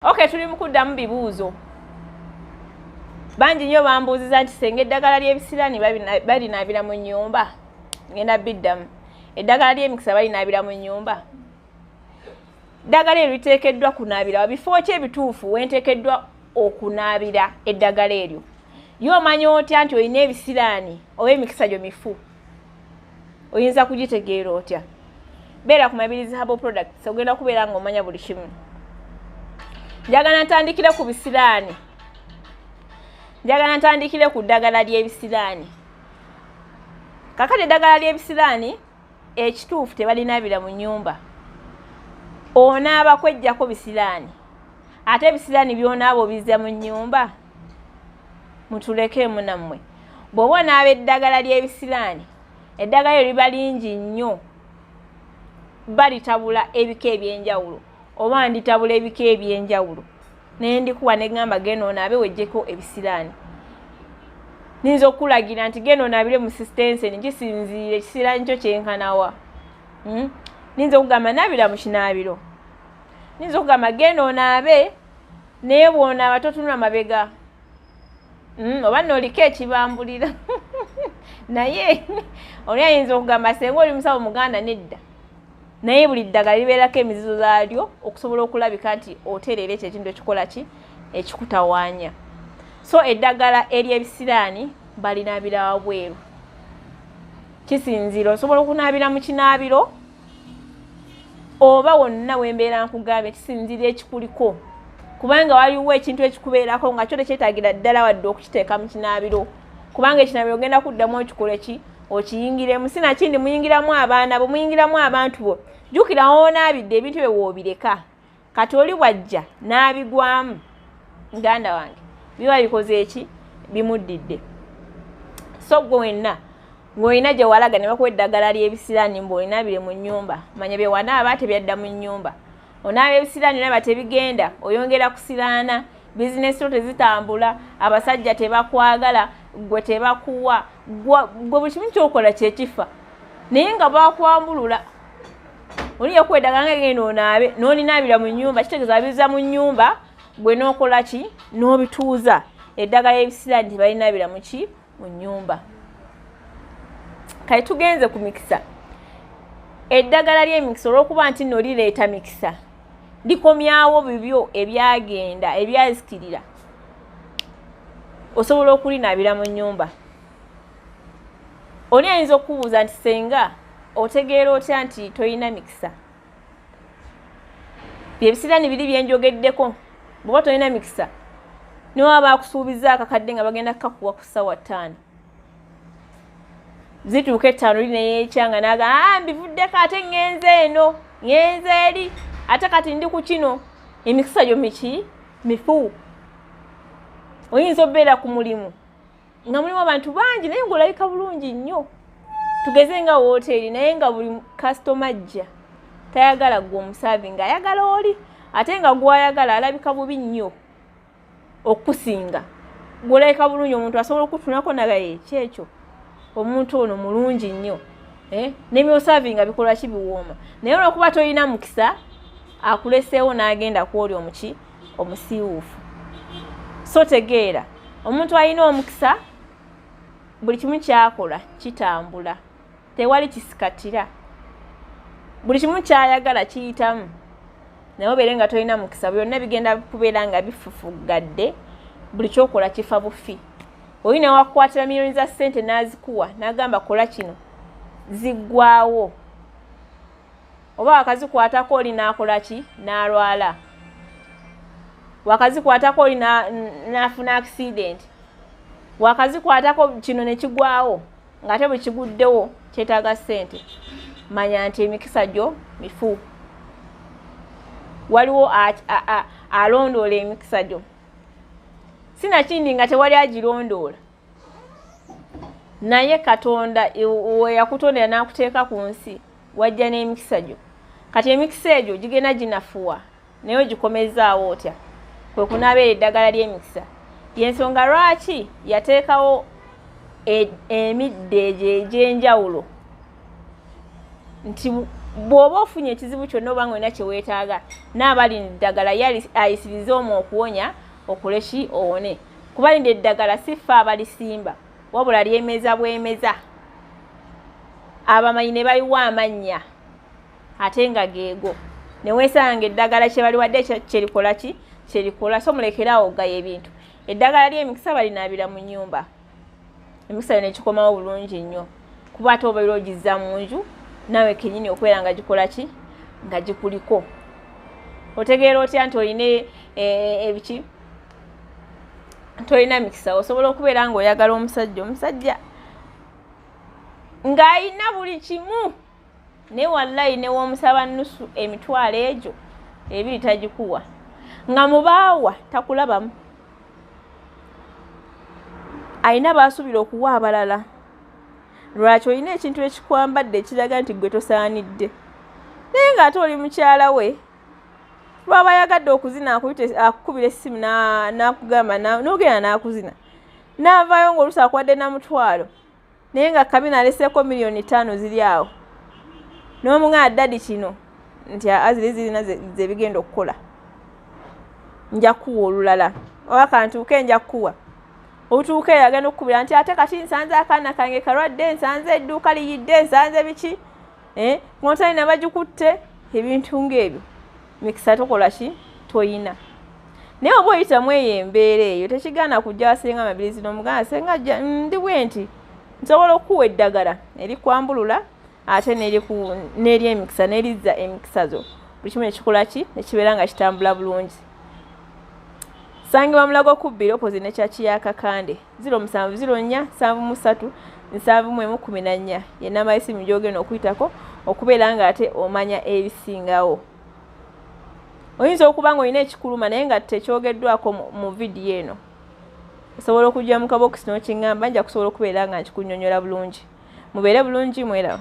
Okay, tuli mu kuddamu bibuuzo. Bangi nnyo bambuuziza nti, "Senga, eddagala ly'ebisiraani balinaabira mu nnyumba?" Ngenda biddamu. Eddagala ly'emikisa balinaabira mu nnyumba? Eddagala eryo liteekeddwa kunaabira bifo ki ebituufu wenteekeddwa okunaabira eddagala eryo? Ye omanya otya nti olina ebisiraani oba emikisa gyo mifu? Oyinza kugitegeera otya? Beera ku Mabirizi Herbal Products, ogenda kubeera nga omanya buli kimu. Njagala ntandikire ku bisiraani, njagala ntandikire ku ddagala ly'ebisiraani. Kakati eddagala ly'ebisiraani ekituufu tebalinaabira mu nnyumba. Onaaba kwejjako bisiraani, ate ebisiraani byonaaba obizza mu nnyumba? Mutulekeemu nammwe. Bw'oba onaaba eddagala ly'ebisiraani, eddagala eryo liba lingi nnyo, balitabula ebika ebyenjawulo, oba nditabula ebika ebyenjawulo naye ndikuwa neŋŋamba, "Genda onaabe wejjeko ebisiraani." Ninza okukulagira nti genda onaabire mu sitenseni, kisinziire ekisiraani kyo kyenkanawa. Ninza okugamba naabira mu kinaabiro, ninza okugamba genda onaabe, naye bw'onaaba totunula mabega. Oba nno oliko ekibambulira. Naye oli ayinza okugamba, "Senga, oli musawo muganda?" Nedda, naye buli ddagala libeerako emizizo zaalyo okusobola okulabika nti otereera ekyo ekintu ekikola ki ekikutawaanya. So eddagala ery'ebisiraani balinaabira wabweru. Kisinziira, osobola okunaabira mu kinaabiro oba wonna wembeera nkugambye, kisinziira ekikuliko, kubanga waliwo ekintu ekikubeerako nga kyo tekyetaagira ddala wadde okukiteeka mu kinaabiro, kubanga ekinaabiro ogenda kuddamu okikole ki? Okiyingiremu. Sinakindi muyingiramu abaana bo, muyingiramu abantu bo. Jjukira woonaabidde ebintu bye woobireka. Kati oli bwajja n'abigwamu, muganda wange, biba bikoze eki? Bimuddidde. So gwe wenna ng'olina gye walaga ne bakuwa eddagala ly'ebisiraani mbu olinaabire mu nnyumba, manya bye wanaaba tebyadda mu nnyumba. Onaaba ebisiraani naba tebigenda, oyongera kusiraana, bizinesi zo tezitambula, abasajja tebakwagala, gwe tebakuwa, gwe buli kimu kyokola kyekifa, naye nga bakwambulula. Oli yakuwa eddagala nga genda onaabe, n'olinaabira mu nnyumba, kitegeeza abiza mu nnyumba, gwe n'okola ki? N'obituuza. Eddagala ebisiraani tebalinaabira muki? Mu nnyumba. Kale tugenze ku mikisa. Eddagala ly'emikisa, olw'okuba nti nno lireeta mikisa, likomyawo bibyo ebyagenda, ebyazikirira, osobola okulinaabira mu nnyumba. Oli ayinza okukubuuza nti, "Senga, otegeera otya nti tolina mikisa?" Byebisiraani biri byenjogeddeko. Bw'oba tolina mikisa, niwaba bakusuubiza akakadde nga bagenda kukakuwa ku ssaawa 5, zituuka 5 lineyeekyanga naga, "Ah, mbivuddeko, ate ŋŋenze eno, ŋŋenze eri, ate kati ndi ku kino." Emikisa gyo miki? Mifu. Oyinza obeera ku mulimu nga mulimu abantu bangi, naye ngaolabika bulungi nnyo, tugeze nga woteeri, naye nga buli kasitoma ajja tayagala gwe omusaavi, nga ayagala oli, ate nga gwayagala alabika bubi nnyo okusinga gwolabika bulungi. Omuntu asobola okutunako nagaye kyekyo, omuntu ono mulungi nnyo, eh? Nemyosavi nga bikola ki? Biwooma. Naye olwokuba tolina mukisa, akuleseewo n'agenda kwoli omuki? Omusiiwuufu. So tegeera, omuntu alina omukisa buli kimu kyakola kitambula, tewali kisikatira, buli kimu kyayagala kiyitamu. Naye obeere nga tolina mukisa, byonna bigenda kubeera nga bifufugadde, buli kyokola kifa bufi. Oli newakukwatira miliyoni za ssente n'azikuwa n'agamba, "Kola kino," ziggwawo, oba wakazikwatako oli n'akola ki? N'alwala. Wakazikwatako oli n'afuna accident. Wakazikwatako kino ne kigwawo, ng'ate bwe kiguddewo kyetaaga ssente. Manya nti emikisa gyo mifu. Waliwo alondoola emikisa gyo, sinakindi nga tewali agirondoola, naye Katonda weyakutondera n'akuteeka ku nsi, wajja n'emikisa gyo. Kati emikisa egyo gigenda ginafuwa, naye ogikomezaawo otya? Kwe kunaabeera eddagala ly'emikisa. Yensonga lwaki yateekawo emiddo egyo egy'enjawulo nti Bw'oba ofunye ekizibu kyonna oba nga olina kye weetaaga, Nnaabalinda eddagala ye ayisirize omwo okuwonya okole ki owone. Kuba lino eddagala si ffe abalisimba, wabula lyemeza bwemeza. Abamanyi ne baliwa amannya ate nga geego. Ne weesanga ng'eddagala kye baliwadde kye likola ki? Kye likola. So mulekere awo okugaya ebintu. Eddagala ly'emikisa balinaabira mu nnyumba. Emikisa yo ne gikomawo bulungi nnyo. Kuba ate obeera ogizza mu nju naawe kennyini okubeera nga gikola ki? Nga gikuliko. Otegeera otya nti olina ebiki? Tolina mikisa. Osobola okubeera ng'oyagala omusajja, omusajja ng'alina buli kimu, naye wallayi ne w'omusaba nnusu emitwalo egyo ebiri tagikuwa, nga mubaawa takulabamu, alina baasuubira okuwa abalala. Lwaki olina ekintu ekikwambadde ekiraga nti ggwe tosaanidde, naye ng'ate oli mukyala we? Lwaba ayagadde okuzina akukubira essimu n'akugamba n'ogenda n'akuzina n'avaayo ng'oluusi akuwadde na mutwalo, naye nga kabina aleseeko 5 miliyoni ziri awo, n'omugamba daddy kino nti aziri zirina ze bigenda okukola, nja kukuwa olulala oba kantuuke nja kukuwa. Otuuka eyo agenda okukubira nti ate kati nsanze akaana kange kalwadde, nsanze edduuka liyidde, nsanze biki, kontalina bagikutte, ebintu ng'ebyo. Mikisa tokola ki? Toyina. Naye oba oyitamu eyo embeera eyo, tekigaana kujja wasenga Mabirizi n'omugamba, senga ndi bwe nti, nsobola okukuwa eddagala erikwambulula ate n'eryemikisa n'erizza emikisa zo, buli kimu nekikola ki? Nekibeera nga kitambula bulungi. Sangibwa Mulago kubbiri opposite ne church ya Kakande. 0704 73 71 14 ye namba y'essimu gy'ogenda okuyitako okubeera ng'ate omanya ebisingawo. Oyinza okuba ng'olina ekikuluma naye nga tekyogeddwako mu vidiyo eno, osobola okujja mu kabokisi n'okiŋŋamba, nja kusobola okubeera nga nkikunnyonnyola bulungi. Mubeere bulungi, mweraba.